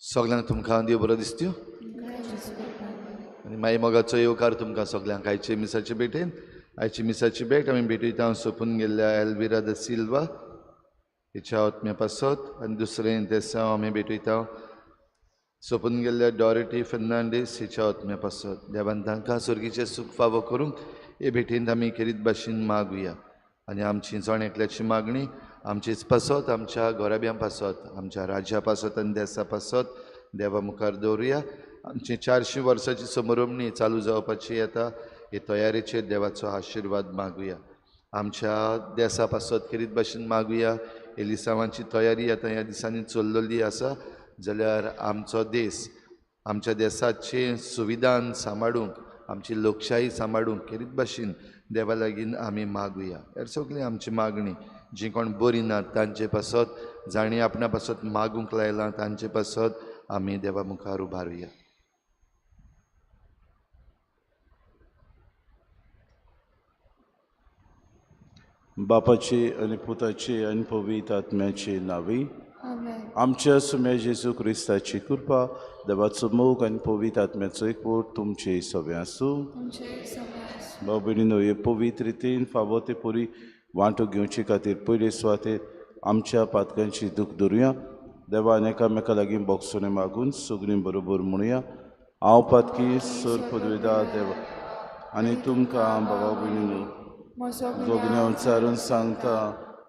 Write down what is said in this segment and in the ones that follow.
सगल्यांक तुमकां देव बरो दिसत्यो आनी मागीर मोगाचो येवकार तुमकां सगल्यांक आयचे मिसाचे भेटेन. आयची मिसाची भेट आमी भेटयता सोंपून गेल्ल्या एल्विरा the Silva हिच्या आत्म्या पासत आनी दुसरें देसांव आमी भेटयता सोंपून गेल्ल्या डॉरेटी फर्नांडीस हिच्या आत्म्या पासत. देवान तांकां सुर्गीचें सूख फावो करूंक हे भेटेंत आमी खेरीत भाशेन मागुया आनी आमची जण एकल्याची मागणी आमचीच पासत, आमच्या घराब्यां पासत, आमच्या राज्या पासत आनी देसा पासत देवा मुखार दवरुया. आमची 400 वर्सांची समरमणी चालू जावपाची येता हे तयारेचेर देवाचो आशिर्वाद मागुया. आमच्या देसा पासत खेरीत भाशेन मागुया. एलिसांवाची तयारी आतां ह्या दिसांनी चल्लेली आसा जाल्यार आमचो देस, आमच्या देसाचें सुविधान सांबाळूंक, आमची लोकशाही सांबाळूंक खेरीत भाशेन देवा लागीं आमी मागुया. हेर सगळी आमची मागणी जी कोण बरी नात तांचे पासत, जांणी आपणा पासत मागूंक लायलां तांचे पासत आमी देवा मुखार उबारुया. बापाची आनी पुताची आनी पवित्र आत्म्याची नांवी आमच्या सुम्या जेजू क्रिस्ताची कृपा, देवाचो मोग आनी पवित्र आत्म्याचो एकवट तुमचे सगळें आसूं. भाव भयणीनो, हे पवित्र रितीन फावो ते पुरी वांटो घेवचे खातीर पयले सुवातेर आमच्या पातकांची दूख धरुया. देवान एकामेका लागीं बोगसोणे मागून सगळीं बरोबर म्हणुया, हांव पातकी सर पदवेदा देवा आनी तुमकां बाबा भयणीनो जोगण्या उच्चारून सांगता,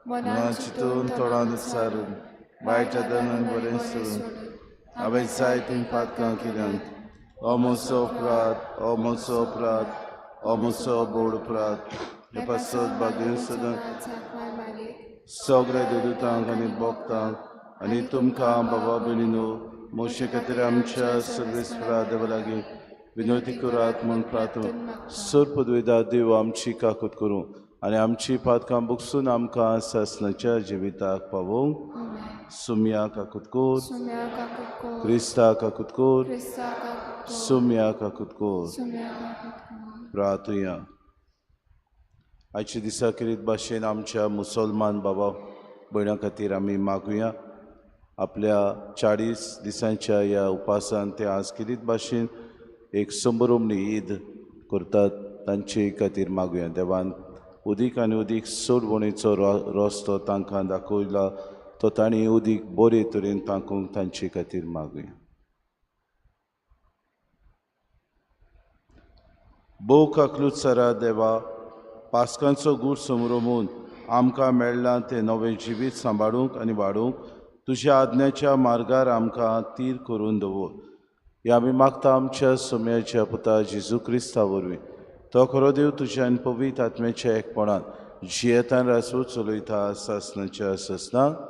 मनान चिंतून तोंडान उच्चारून वायट आदनान बरें सोडून हांवें जायतीं पातकां केल्यांत. हो म्हजो अपराध, हो म्हजो अपराध, हो म्हजो बोड अपराध. हे पासत भाग्य सदां सगळ्या देवदूतांक आनी भक्तांक आनी तुमकां बाबा भयणीनो मोशे खातीर आमच्या सर्वेस्परा देवा लागीं विनवती करात म्हूण प्रार्थना. सर पदवेदा देव आमची काकूत करूं आनी आमची पातकां बुकसून आमकां सासणाच्या जिविताक पावोवंक. सुम्या काकूत कोर, क्रिस्ता काकूत कोर, सुम्या काकूत कोर. प्रार्थुया. आयच्या दिसा खेरीत भाशेन आमच्या मुसलमान बाबा भयणां खातीर आमी मागुया. आपल्या 40 दिसांच्या ह्या उपासान ते आज खेरीत भाशेन एक संभ्रमणी ईद करतात, तांचे खातीर मागुया. देवान उदीक आनी उदीक सोडवणेचो रस्तो तांकां दाखयला, तो तांणी उदीक बरे तरेन तांकूंक तांचे खातीर मागुया. भोव काकलुत्सरा देवा, पास्कांचो गूट समरमून आमकां मेळ्ळां तें नवें जिवीत सांबाळूंक आनी वाडोवंक तुज्या आज्ञाच्या मार्गार आमकां तीर करून दवर. हे आमी मागता आमच्या सोम्याच्या पुता जेजू क्रिस्ता वरवीं. तो खरो देव तुज्या आनी पवित्र आत्म्याच्या एकपणान जियेतान रासू चलयता सासणाच्या सासणाक.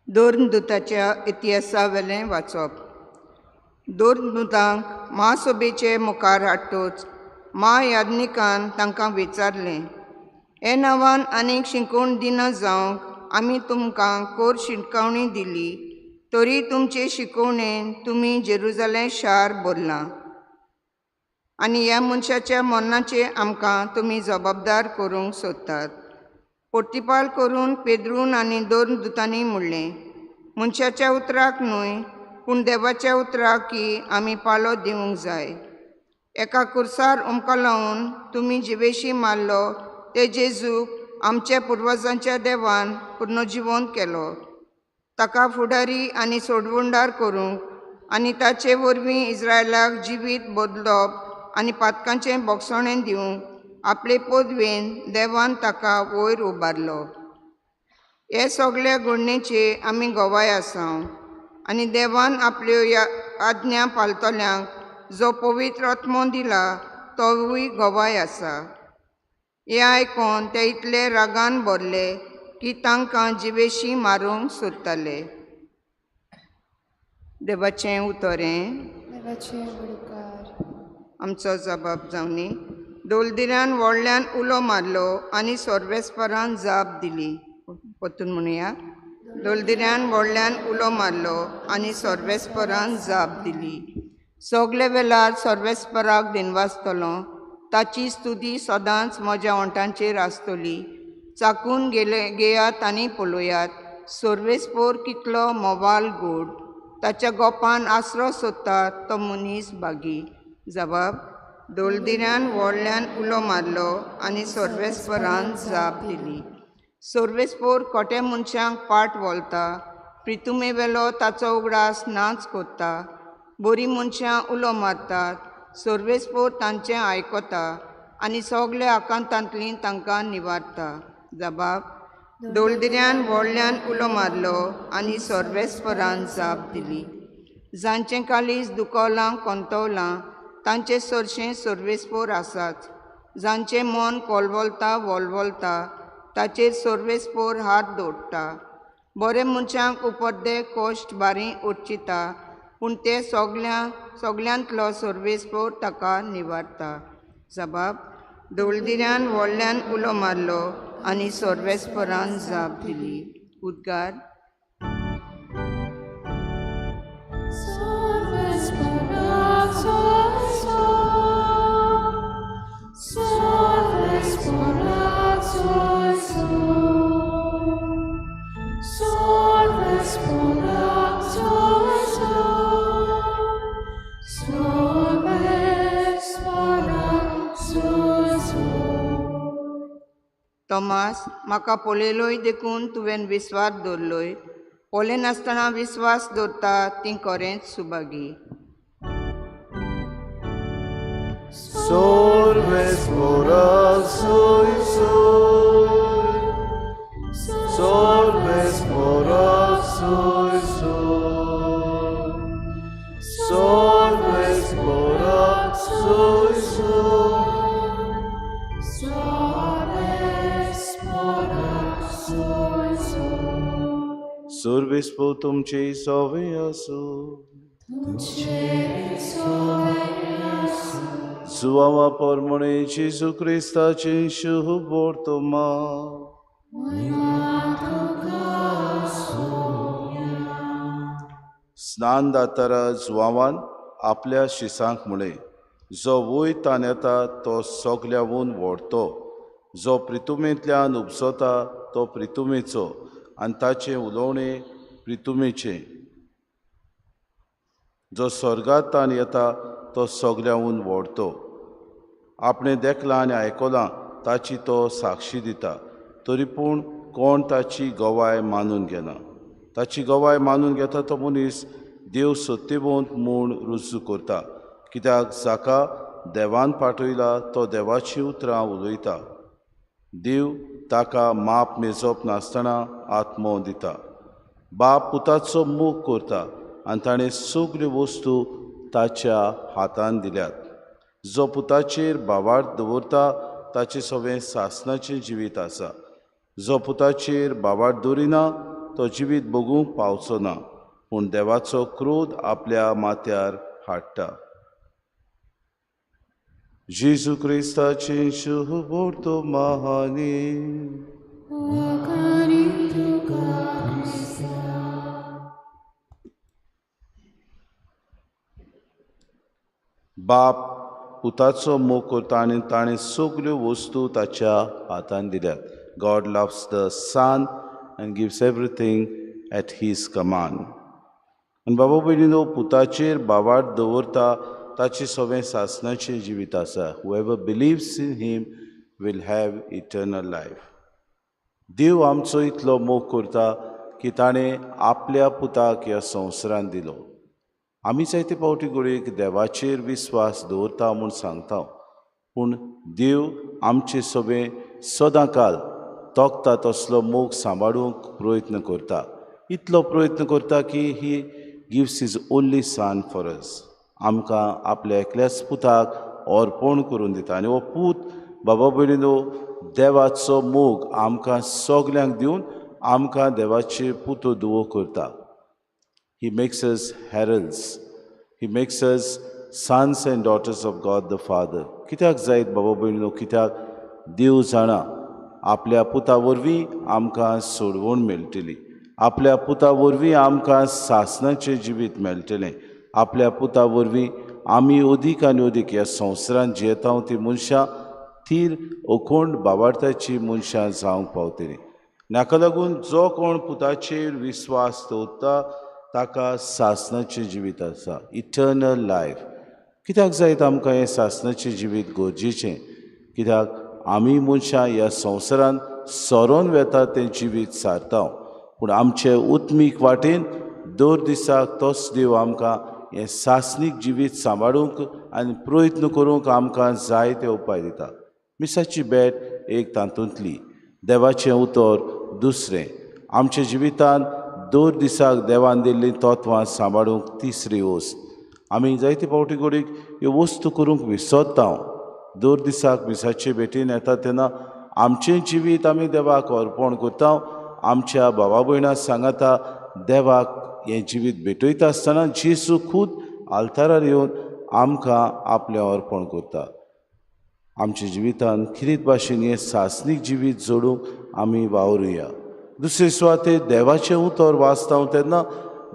दोरदूताच्या इतिहासावेलें वाचप. दोरदूतांक महासभेचे मुखार हाडटोच महायाज्ञिकान तांकां विचारलें, हे नांवान आनीक शिकोवण दिना जावंक आमी तुमकां कोर शिटकावणी दिली, तरी तुमचे शिकोवणेन तुमी जेरुजालेम शार भरलां आनी ह्या मनशाच्या मरणाचे आमकां तुमी जबाबदार करूंक सोदतात. पोर्तिपाल करून पेद्रून आनी दोन दुतांनी म्हणलें, मनशाच्या उतराक न्हय पूण देवाच्या उतराक की आमी पालो दिवंक जाय. एका कुर्सार उमकां लावन तुमी जिवेशी मारलो ते जेजूक आमच्या पुर्वजांच्या देवान पुर्नजिवन केलो. ताका फुडारी आनी सोडवणदार करूंक आनी ताचे वरवीं इस्रायलाक जिवीत बदलप आनी पातकांचें बोगसणें दिवंक आपले पदवेन देवान ताका वयर उबारलो. हे सगळे घडणेचे आमी गवाय आसा आनी देवान आपल्यो आज्ञा पालतल्यांक जो पवित्र आत्मो दिला तोवूय गवाय आसा. हें आयकून ते इतले रागान भरले की तांकां जिवेशी मारूंक सोदताले. देवाचें उतर हें. आमचो जबाब जावनी. दोलदिऱ्यान व्हडल्यान उलो मारलो आनी सर्वेस्परान जाप दिली. परतून म्हणुया. दोलदिऱ्यान व्हडल्यान उलो मारलो आनी सर्वेस्परान जाप दिली. सगळे वेळार सर्वेस्पराक दिनवासतलो, ताची स्तुती सदांच म्हज्या ओंठांचेर आसतली. चाकून गेले घेयात आनी पळयात सर्वेस्पोर कितलो मोवाल गोड, ताच्या गोपान आसरो सोदता तो मनीस बागी. जबाब. दोलदिऱ्यान व्हडल्यान उलो मारलो आनी सर्वेस्परान जाप दिली. सर्वेस्पोर खोटे मनशांक पाट वळता, प्रितुमे वेलो ताचो उगडास नाच कोत्ता. बरीं मनशां उलो मारतात, सर्वेस्पोर तांचें आयकता आनी सगल्या आकांतांतली तांकां निवारता. जबाब. दोलदिऱ्यान व्हडल्यान उलो मारलो आनी सर्वेस्परान जाप दिली. जांचें कालीज दुखवलां कोंतवलां तांचे सरशें सर्वेस्पोर आसात. जांचें मन कोलवोलता वोलवोलता ताचेर सर्वेस्पोर हात दोडटा. बरे मनशांक उपरदे कश्ट बारी उरचिता, पूण ते सगल्यांतलो सर्वेस्पोर ताका निवारता. जबाब. दोलदिऱ्यान व्हडल्यान उलो मारलो आनी सर्वेस्परान जाप दिली. उद्गार. तोमास, म्हाका पळयलोय देखून तुवें विस्वास दवरलोय. पळयनासतना विस्वास दवरता ती खरेंच सुभागी. सर्वेस्पोर तुमचे सोवे आसूं. जुवावा परमणे जेजू क्रिस्ताचें शुभ वर्तमान. स्नान दातारा जुवावान आपल्या शिसांक म्हळें, जो वयर तान येता तो सगल्यावून व्हडतो, जो प्रितुमेंतल्यान उपसता तो प्रितुमेचो आनी ताचें उलोवणें प्रितुमेचें. जो स्वर्गांत येता तो सगल्याहून व्हडतो. आपणें देखलां आनी आयकलां ताची तो साक्षी दिता, तरी पूण कोण ताची गवाय मानून घेना. ताची गवाय मानून घेता तो मनीस देव सत्यवंत म्हूण रुजू करता, कित्याक जाका देवान पाठयला तो देवाचीं उतरां उलयता. देव ताका माप मेजप नासतना आत्मो दिता. बाप पुताचो मोग करता आनी ताणें सगल्यो वस्तू ताच्या हातान दिल्यात. जो पुताचेर भावार्थ दवरता ताचें सगळें सासणाचें जिवीत आसा. जो पुताचेर भावार्थ दवरिना तो जिवीत भोगूंक पावचो ना, पूण देवाचो क्रोध आपल्या माथ्यार हाडटा. जेजू क्रिस्ताचें शुभ वर्तमानी. बाप पुताचो मोग करता आनी ताणें सगल्यो वस्तू ताच्या हातान दिल्यात. God loves the son and gives everything at his command. आनी बाबा भयणीनो, पुताचेर भावार्थ दवरता ताचें सगळें सासणाचें जिवीत आसा. Whoever believes in him will have eternal life. देव आमचो इतलो मोग करता की ताणें आपल्या पुताक ह्या संवसारांत दिलो. आमी जायते फावटी घडयेक देवाचेर विस्वास दवरता म्हूण सांगता, पूण देव आमचे सगळे सदांकाल तोखता तसलो मोग सांबाळूंक प्रयत्न करता. इतलो प्रयत्न करता की he gives his only son for us. आमकां आपल्या एकल्याच पुताक अर्पण करून दिता आनी हो पूत बाबा भयणीनो देवाचो मोग आमकां सगल्यांक दिवन आमकां देवाचे पुतो दुवो करता. He makes us heralds. He makes us sons and daughters of God the Father. कित्याक जायत बाबा भयणीनो? कित्याक देव जाणा आपल्या पुता वरवीं आमकां सोडवण मेळटली, आपल्या पुता वरवीं आमकां सासणाचें जिवीत मेळटलें, आपल्या पुता वरवीं आमी अदीक आनी अदीक ह्या संवसारांत जियेता ती मनशां थीर अखंड बाबार्थाची मनशां जावंक पावतली. हाका लागून जो कोण पुताचेर विस्वास दवरता ताका सासणाचें जिवीत आसा, इटर्नल लायफ. कित्याक जायत आमकां हें सासणाचें जिवीत गरजेचें? कित्याक आमी मनशां ह्या संवसारांत सरोन वेता तें जिवीत सारता, पूण आमचे उत्मीक वाटेन दर दिसाक तोच देव आमकां हें सासणीक जिवीत सांबाळूंक आनी प्रयत्न करूंक आमकां जाय ते उपाय दिता. मिसाची भेट एक तातूंतली, देवाचें उतर दुसरें, आमच्या जिवितांत दर दिसाक देवान दिल्लीं तत्वां सांबाळूंक तिसरी वस्त. आमी जायते फावटी घडीक ह्यो वस्तू करूंक विसरता. दर दिसाक मिसाचे भेटीन येता तेन्ना आमचें जिवीत आमी देवाक अर्पण करता. आमच्या भावा भयणां सांगाता देवाक हें जिवीत भेटयता आसतना जेजू खूद आल्तारार येवन आमकां आपलें अर्पण करता. आमच्या जिवितांत खिरीत भाशेन हें सासणीक जिवीत जोडूंक आमी वावरुया. दुसरे सुवातेर देवाचें उतर वाचता तेन्ना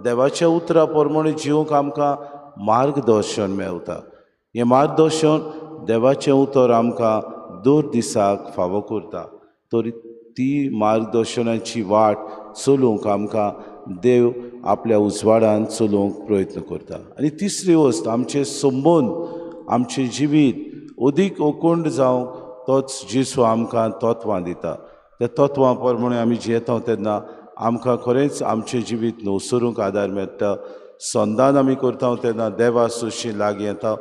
देवाच्या उतरा प्रमाणे जिवंक आमकां मार्गदर्शन मेळटा. हें मार्गदर्शन देवाचें उतर आमकां दर दिसाक फावो करता. तर ती मार्गदर्शनाची वाट चलोवंक आमकां देव आपल्या उजवाडान चलोवंक प्रयत्न करता. आनी तिसरी वस्त, आमचे संबंद, आमचें जिवीत अदीक अखंड जावंक तोच जेजू आमकां तत्वां दिता. त्या तत्वां प्रमाणे आमी जियेता तेन्ना आमकां खरेंच आमचें जिवीत नवसरूंक आदार मेळटा. संदान आमी करता तेन्ना देवा सोशी लागीं येता,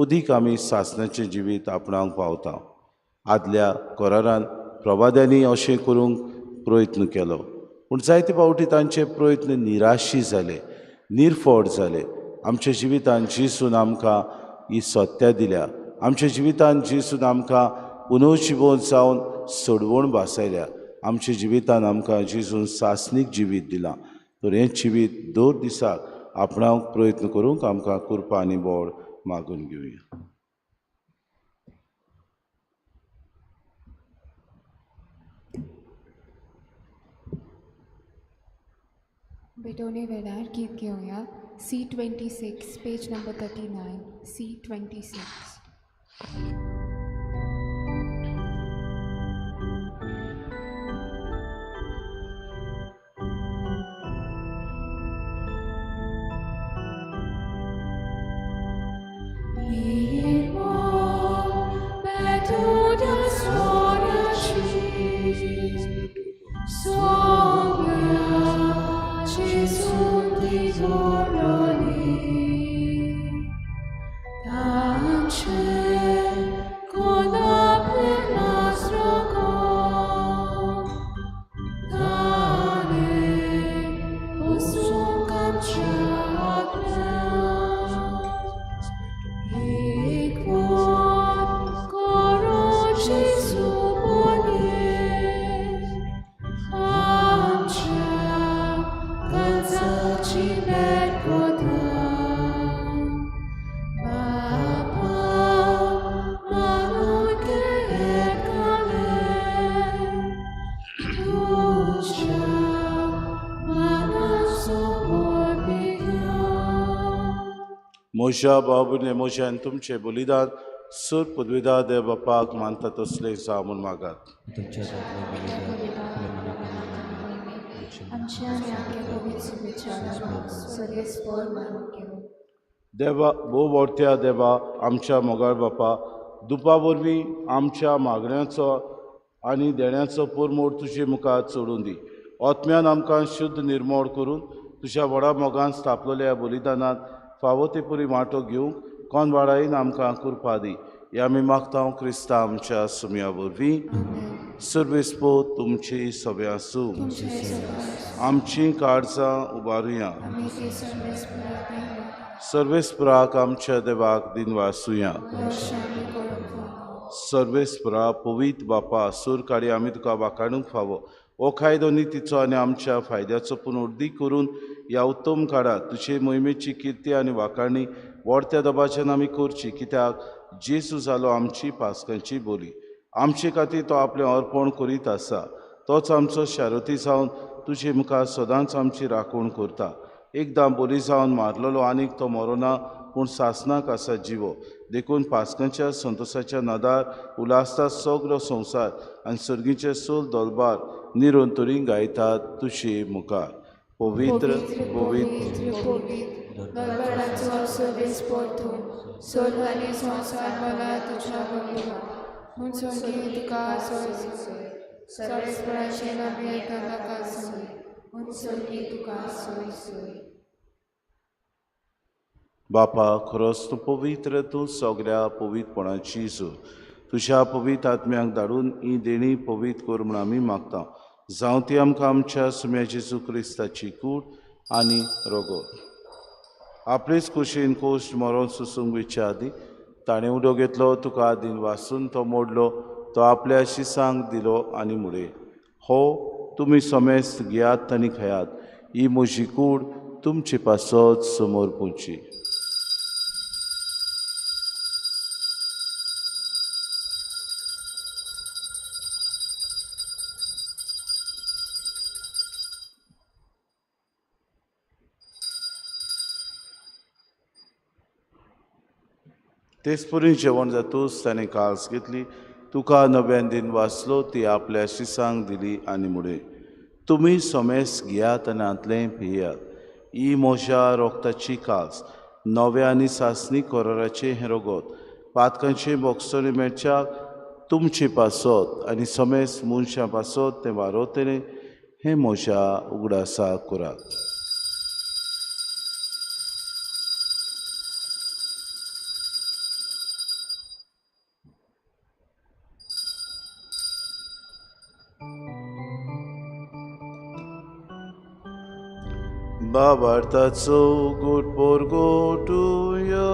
अदीक आमी सासणाचें जिवीत आपणावंक पावता. आदल्या करारान प्रवाद्यांनी अशें करूंक प्रयत्न केलो, पूण जायते फावटी तांचे प्रयत्न निराशी जाले, निर्फळ जाले. आमच्या जिवितांत जेजून आमकां ही सत्या दिल्या, आमच्या जिवितांत जेजून आमकां पुनर्जिवन जावन सोडवण भासायल्या. आमच्या जिवितांत आमकां जेजून सासणीक जिवीत दिलां. तर हें जिवीत दर दिसाक आपणावंक प्रयत्न करूंक आमकां कृपा आनी बळ मागून घेवया. भेटवणे वेळार गीत घेवया. C26 page number 39. C26. म्हज्या बाबूने म्हज्यान तुमचे बलिदान सुर पदवीदार देव बापाक मानता तसले जावं म्हूण मागात. देवा भोव व्हडत्या देवा आमच्या मोगाळ बापा, दुपा वरवीं आमच्या मागण्याचो आनी देण्याचो परमोड तुजे मुखार चडून दी. आत्म्यान आमकां शुद्ध निर्मोड करून तुज्या व्हडा मोगान स्थापलेल्या बलिदानांत फावो ते पुरी वांटो घेवंक कोण वाडायन आमकां कृपा दी. हे आमी मागता क्रिस्ता आमच्या सुम्या वरवीं. सर्वेस्पोत तुमची सगळें आसूं. आमची काळजां उबारुया. सर्वेस्पराक आमच्या देवाक दिनवासुया. सर्वेस्परा पवित्र बापा, सूर काडी आमी तुका वाखाणूंक फावो. हो कायदो नितीचो आनी आमच्या फायद्याचो पुनरुद्धी करून ह्या उत्तम काळांत तुजे मोहिमेची किर्ती आनी वाखाणी व्हडत्या दबाच्यान आमी करची, कित्याक जेजू जालो आमची पास्कांची बोली. आमचे खातीर तो आपलें अर्पण करीत आसा. तोच आमचो शारती जावन तुजे मुखार सदांच आमची राखण करता. एकदां बोली जावन मारलेलो आनीक तो मरोना, पूण सासनाक आसा जिवो. देखून पास्कांच्या संतोशाच्या नादार उल्हासता सगलो संवसार आनी सर्गीचे सोल दोलबार निरंतरी गायतात तुजे मुखार. पवित्र पवित्र पवित्र दरबाराचो सर्वेस्पोर तूं, स्वर्ग आनी संवसार मला तुज्या वरवीं. म्हूण स्वर्गीय तुका सोय सोय, सर्वेस्पराचें नांव ताका सोय, म्हूण स्वर्गीय तुका सोय सोय. बापा, खरोच तूं पवित्र, तूं सगळ्या पवित्रपणाची जोर. तुज्या पवित्र आत्म्याक धाडून ही देणी पवित्र कर म्हूण आमी मागता. जावं ती आमकां आमच्या सुम्या जेजू क्रिस्ताची कूड आनी रोगोत. आपलेच कुशीन कोश्ट मरोन सोसूंक वयच्या आदीं ताणें उदक घेतलो, तुका दिन वासून तो मोडलो, तो आपल्या शिसांक दिलो आनी मुळे, हो तुमी समेस्त घेयात आनी खायात, ही म्हजी कूड तुमचे पासत समोर पुची. तेच परी जेवण जातूच ताणें कास घेतली, तुका नव्यान दिन वाचलो, ती आपल्या शिसांक दिली आनी मुळे, तुमी समेस घेयात आनी हांतलें पियात, ही म्हज्या रोगताची कास, नव्या आनी सासणी कोराराचें हें रोगोत, पातकांचें बोगसणे मेळच्याक तुमचे पासत आनी समेस मनशां पासत तें वारोतलें, हें म्हज्या उगडासा करात. बाबार्थाचो गोट पोरगोटुया.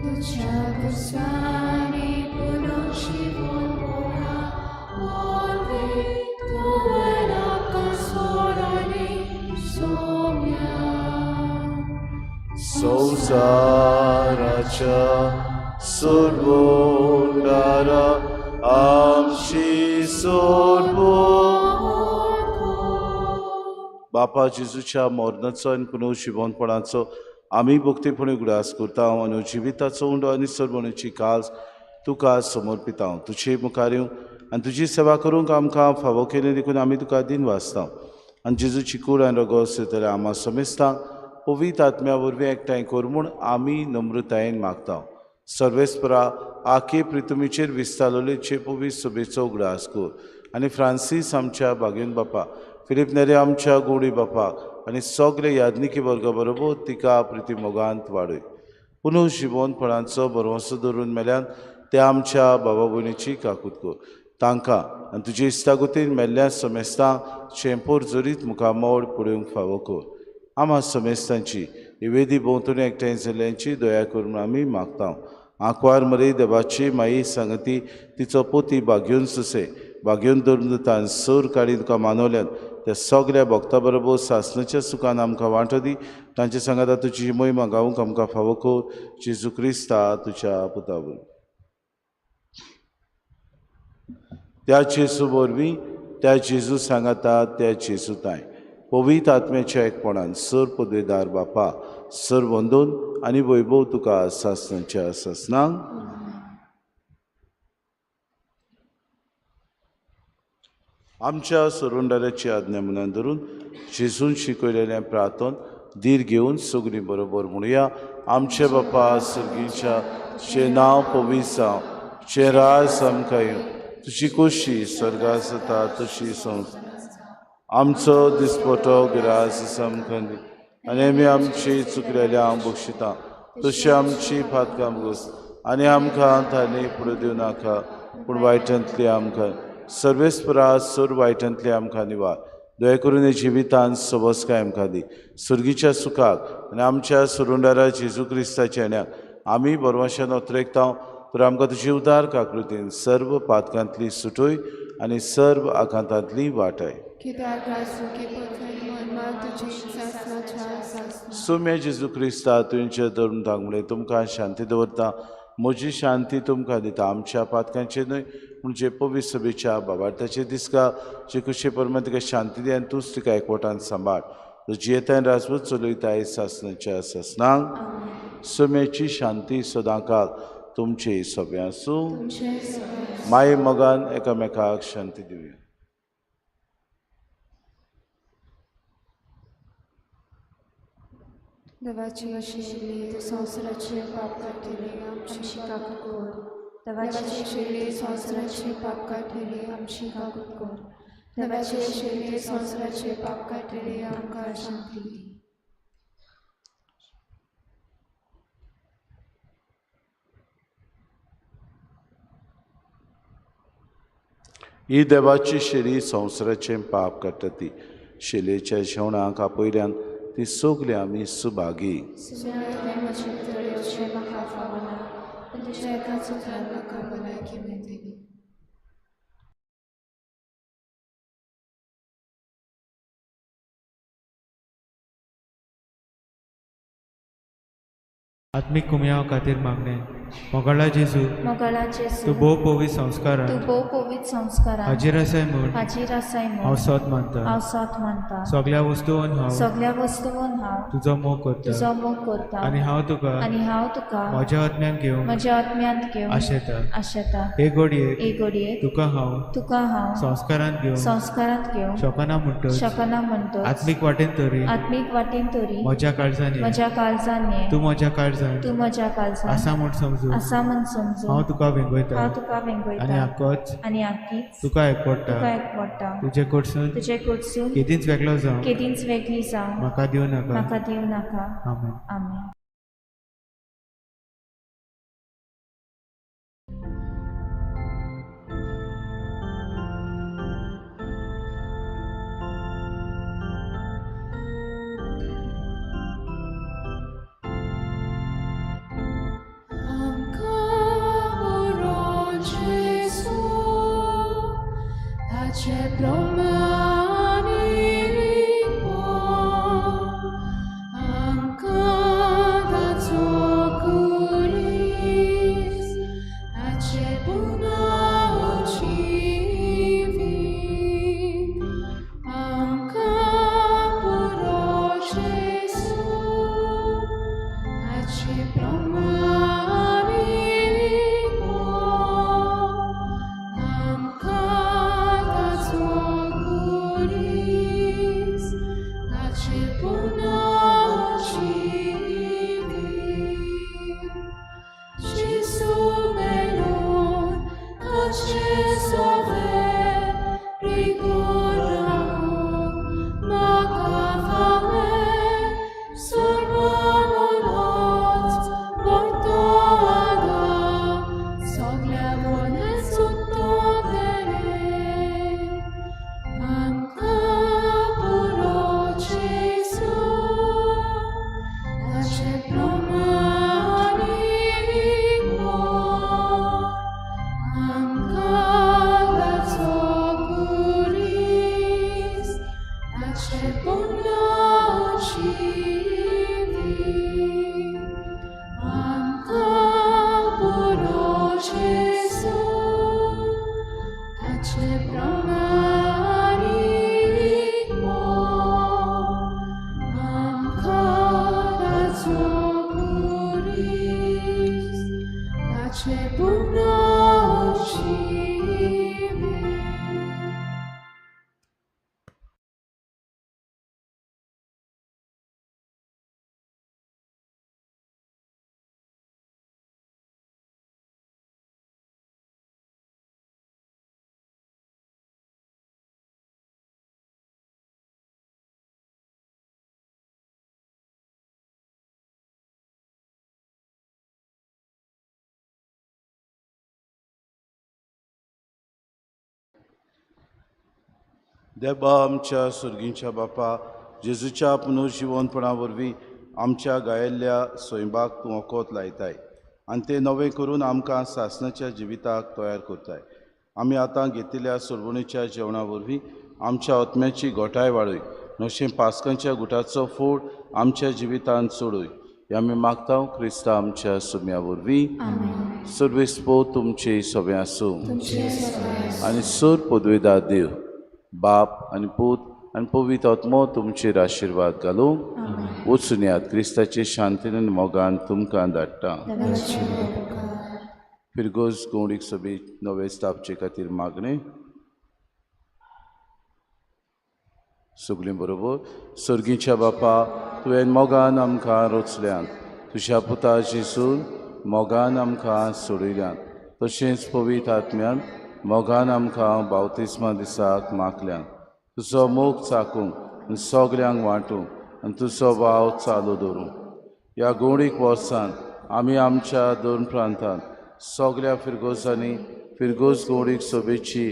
तुज्या कुसांनी पुनर्जिवन पोरा वरवीं तुवें आमकां सोडली सोम्या. संवसाराच्या सोडवणारा आमची सोडवण. बापा जेजूच्या मरणाचो आनी पुनर्जिवनपणाचो आमी भक्तीपणी उगडास करता आनी जिविताचो उंडो आनी सर्वणेची काज तुका समर्पिता. तुजे मुखार येवंक आनी तुजी सेवा करूंक आमकां फावो केली देखून आमी तुका दिन वाचता. आनी जेजूची कूड आनी रगत जाल्यार आमा समेस्तांक पवित्र आत्म्या वरवीं एकठांय कर म्हूण आमी नम्रतायेन मागता. सर्वेस्परा आखे प्रितुमीचेर विस्तारलेचे पवित्र सभेचो उगडास कर आनी फ्रांसीस आमच्या बागेन बापा, फिलीप नेरे आमच्या गोडी बापाक आनी सगळे याज्ञिकी वर्गा बरोबर तिका प्रिती मोगांत वाडय. पुनर्जिवनपणाचो भरवंसो दवरून मेल्यान त्या आमच्या बाबा भयणीची काकूत कर. तांकां आनी तुजे इश्टागतीन मेल्ल्या समेस्तांक शेंपोर जरीत मुखामळ पळोवंक फावो कर. आमा समेस्तांची निवेदी भोंवतणी एकठांय जाल्ल्यांची दया करून आमी मागता. आंकवार मरे देवाची माई सांगती तिचो पोती बागेवन सुसे बागेवन धरून सर काडी तुका मानवल्यात त्या सगळ्या भक्ता बरोबर सासणाच्या सुखान आमकां वांटो दी. तांचे सांगाता तुजी मोहिमा गावंक आमकां फावो कर. जेजू क्रिस्ता तुज्या पुता वरवीं. त्या जेजू वरवीं, त्या जेजू सांगाता, त्या जेजू तांय पवित्र आत्म्याच्या एकपणान सर पदवेदार बापा सर वंदून आनी वैभव तुका सासणाच्या सासणांक. आमच्या सरुंडाराची आज्ञा मनान धरून जेजून शिकयलेलें प्रार्थन धीर घेवन सगळीं बरोबर म्हणुया. आमचे बापा सर्गीच्या, तुजें नांव पवित्र जावं, तुजें राज आमकां येवं, तुजी खोशी स्वर्गार जाता तशी संवसार. आमचो दिसपटो ग्रास आमकां दी आनी आमी आमची चुकलेल्या बक्षिता तशी आमची फातकां बस आनी आमकां तांणी फुडें दिवं नाका, पूण वायटांतली आमकां सर्वेस्परा सोर वायटांतली आमकां निवार. दया करून हे जिवितान सवस्काय आमकां दी, सुर्गीच्या सुखाक आनी आमच्या सुरुंडारा जेजू क्रिस्ताच्या येण्याक आमी बरवाशान अत्रेकता. तर आमकां तुजी उदार काकृतीन सर्व पातकांतली सुटय आनी सर्व आकांतांतली वाटाय. सुम्या जेजू क्रिस्ता तुमचे धर्म दागमुळे तुमकां शांती दवरता, म्हजी शांती तुमकां दिता. आमच्या पातकांचे न्हय म्हणजे पवित्र सभेच्या बाबार्थाचे दिसका जे कुशे परमा तिका शांती दी आनी तूंच तिका एकवटान सांबाळ. जियेतान राजवत चलयताय सासनाच्या सासनांक. सुम्याची शांती सदांकाल तुमचे सगळे आसूं. माये मोगान एकामेकाक शांती दिवया. देवाची आशिल्ली तूं संवसाराचे पाप काडटली आमची काकूत कर. देवाची आशिल्ली संवसाराचे पाप काडटली आमची काकूत कर. देवाची आशिल्ली संवसाराचे पाप काडटली आमकां शांती दी. ही देवाची शेली संवसाराचें पाप काडटा ती शेलेच्या जेवणाक आपयल्यान ती सगळी आमी सुभागी. आत्मीक कुमयाव खातीर मागणें. मोगाळा जेजू, तूं भोव पवित्र संस्कारान हाजीर आसाय म्हूण हांव सोत मानता. सगळ्या वस्तून हांव तुजो मोग करता आनी हांव तुका म्हज्या आत्म्यान घेवंक आशेता. हे घडयेक तुका हांव संस्कारांत घेवंक शकना म्हणटच आत्मीक वाटेन तरी म्हज्या काळजान ये, तूं म्हज्या काळजान आसा म्हूण समजू हांव तुका वेंगयता आनी आक्कीच तुका एकवटा. तुजे कडसून केदींच वेगळो जावं म्हाका दिवं नाका. आमेन. आमेन. Amka देवा आमच्या सुर्गींच्या बापा, जेजूच्या पुनर्जिवनपणा वरवीं आमच्या गायिल्ल्या स्वयंबाक तूं वखद लायताय आनी तें नवें करून आमकां सासणाच्या जिविताक तयार करताय. आमी आतां घेतिल्ल्या सोडवणीच्या जेवणा वरवीं आमच्या आत्म्याची घोटाय वाडय, नशें पास्कांच्या गुटाचो फोड आमच्या जिवितांत सोडय. हे आमी मागता क्रिस्ता आमच्या सुम्या वरवीं. सर्वेस्पो तुमचे सगळें आसूं आनी सूर पदवेदार देव बाप आनी पूत आनी पवित्र आत्मो तुमचेर आशिर्वाद घालूं. वचून क्रिस्ताचे शांतीन आनी मोगान तुमकां धाडटा. फिरगोज गवडीक सोबीत नवे स्थापचे खातीर मागणें सगळीं बरोबर. सर्गीच्या बापा, तुवें मोगान आमकां रचल्यान, तुज्या पुता जेजून मोगान आमकां सोडयल्यान, तशेंच पवित्र आत्म्यान मोगान आमकां बावतिस्मा दिसाक मागल्यान. तुजो मोग चाकूंक आनी सगल्यांक वांटूंक आनी तुजो वाव चालू दवरूंक. ह्या गोवणीक वर्सान आमी आमच्या दोन प्रांतांत सगल्या फिरगोजांनी फिरगोज गवडीक सोबेची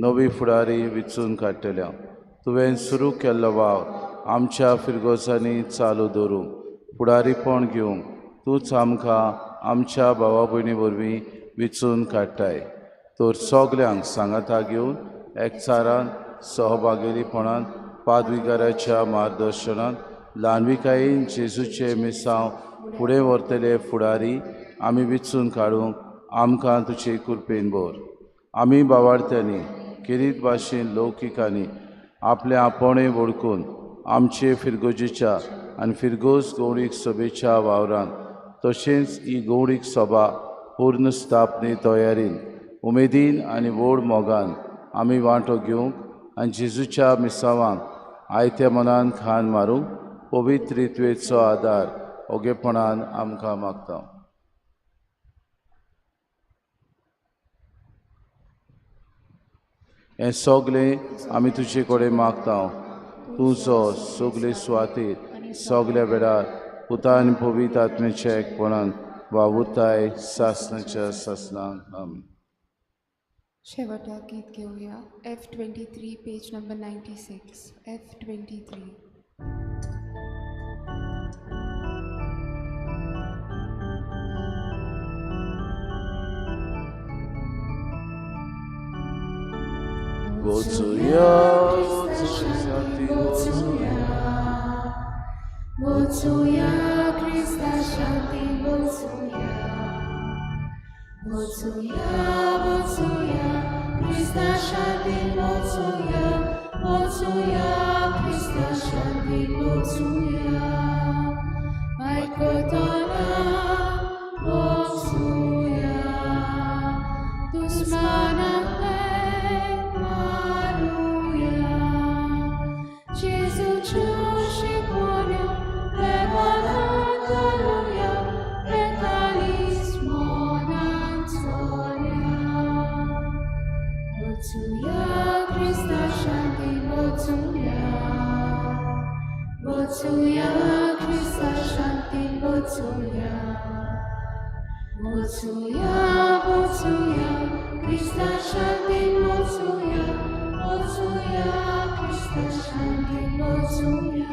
नवी फुडारी विचून काडटल्या. तुवें सुरू केल्लो वावर आमच्या फिरगोजांनी चालू दवरूंक फुडारीपण घेवंक तूंच आमकां आमच्या भावा भयणी वरवीं विचून काडटाय. तर सगल्यांक सांगाता घेवन एकचारान सहभागेलीपणान पादविगाराच्या मार्गदर्शनान ल्हानविकायेन जेजूचे मिसांव फुडें व्हरतले फुडारी आमी विचून काडूंक आमकां तुजे कृपेन भर. आमी बावार्थ्यांनी खेरीत भाशेन लौकिकांनी आपलें आपोणें वळखून आमचे फिरगोजेच्या आनी फिरगोज गवडीक सभेच्या वावरान तशेंच ही गवडीक सभा पूर्ण स्थापने तयारीन उमेदीन आनी व्हड मोगान आमी वांटो घेवंक आनी जेजूच्या मिसावांक आयत्या मनान खान मारूंक पवित्र रित्वेचो आदार ओगेपणान आमकां मागता. हें सगळें आमी तुजे कडेन मागता. तूं जो सगळे सुवातेर सगल्या वेळार पुता आनी पवित्र आत्म्याच्या एकपणान वावुरताय सासणाच्या सासणाक. आमी शेवटाक गीत घेवया. F23 page number 96. F23. वचुया शांती वचुया, वचुया क्रिस्ता शांती वचुया, वचुया वचुया क्रिस्ता शांती वचुया, वचुया क्रिस्ता शांती वचुया. आयकतना वचुया दुस्माना Vocuja, Krista Shanti, vocuja. Vocuja, vocuja, Krista Shanti, vocuja. Vocuja, Krista Shanti, vocuja.